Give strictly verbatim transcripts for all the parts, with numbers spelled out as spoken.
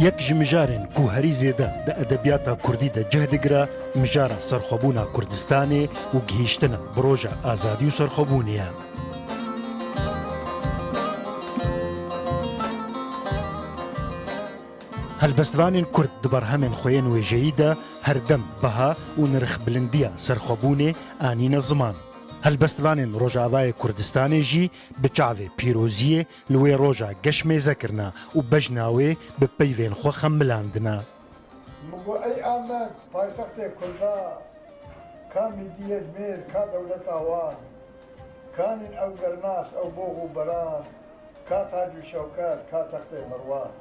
Yek ji mijarên ku herî zêde di edebiyata kurdî de cih digire, mijara serxwebûna Kurdistanê û gihîştina bi roja azadî û serxwebûnê ye. Helbestvanên kurd di berhemên xwe yên wêjeyî de her dem beha û nirxbilindiya serxwebûnê anîne ziman. Helbestvanên Rojavayê Kurdistanê jî bi çavê pîroziyê li wê roja geş mêze kirine û bejna wê bi peyvên xwe xemilandine. Min got, ey Amed, paytextê Kurda, ka Mîdiyê Dmêr, ka dewleta wan, kanîn ew gernas, ew box û beran, ka tac û şewket, ka textê Merwan.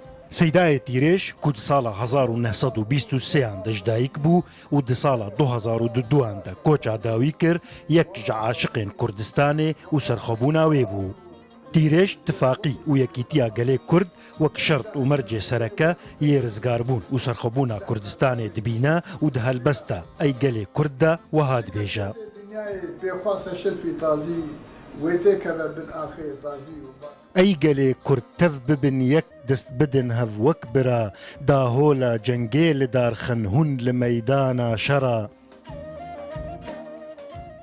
Seydayê Tîrêj, ku di sala hezar û neh sed û bîst û sêyan de ji dayik bû û di sala du hezar û duduan de koça dawî kir, yek ji aşiqên Kurdistanê û serxwebûna wê bû. Tîrêj tifaqî û yekîtiya gelê Kurd wek şert û mercê sereke yê rizgarbûn û serxwebûna Kurdistanê dibîne û di helbesta Ey Gelê Kurd de wiha dibêje. Dinyayê pêxwasa şilfî tazî, wê têkeve bin axê tazî û ba- Ey gelê Kurd tev bibin yek, dest bidin hev wek bira, dahola cengê li dar xin hûn li meydana şera.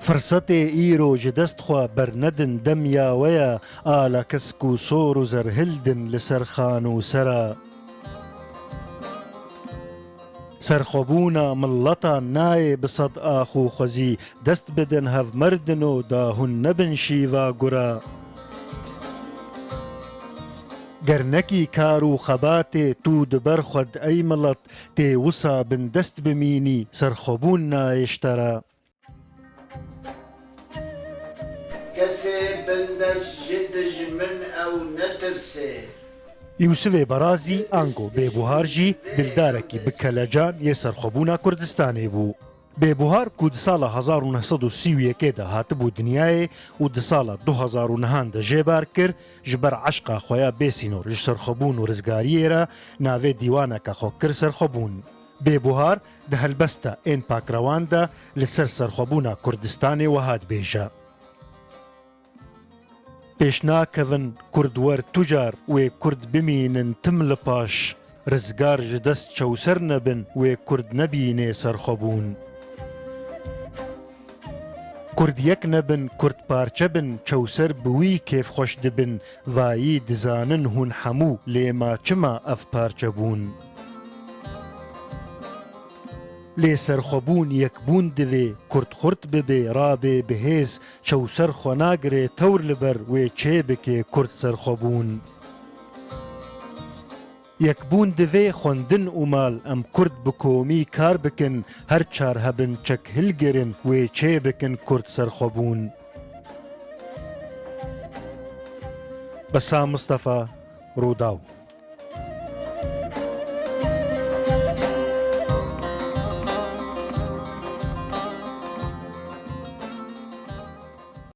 Firsetê îro ji dest xwe bernedin, dem ya we ye, ala kesk û sor û zer hildin li ser xan û sera. Serxwebûna miletan nayê bi sed ax û xwezî, dest bidin hev merdino, da hûn nebin şîva gura. Ger nekî kar û xebatê tu di ber xwe d ey milet, tê wisa bin dest bimînî, serxwebûn nayê ji te re. Kesê bindest ji dijmin ew netirsê. Yûsivê Barazî ango Bêbuhar jî dildarekî bi kelecan yê serxwebûna Kurdistanê bû. Bêbuhar ku di sala hezar û neh sed û sî û yekê de hatibû dinyayê û di sala du hezar û nehan de jê bar kir, ji ber eşqa xwe ya bêsînor ji serxwebûn û rizgariyê re navê dîwaneke xwe kir Serxwebûn. Bêbuhar di helbesta Ên Pakrewan de li ser serxwebûna Kurdistanê wiha dibêje. Pêş nakevin kurd wer tucar, wê kurd bimînin tim li paş. Rizgar ji dest çewser nebin, wê kurd nebînê serxwebûn. Kurd yek nebin, kurd parçe bin, çewser bi wî kêfxweş dibin, vayî dizanin hûn hemû, lê ma çima ev parçe bûn? Lê serxwebûn yekbûn divê, kurd xurt bibê, rabê bi hêz, çewser xwe nagirê tewr li ber wê çê bikê kurd serxwebûn. Yekbûn divê xwendin û mal, em kurd bi komî kar bikin, her çar hebin çek hilgirin, wê çê bikin kurd serxwebûn. Bessam Mistefa, Rûdaw.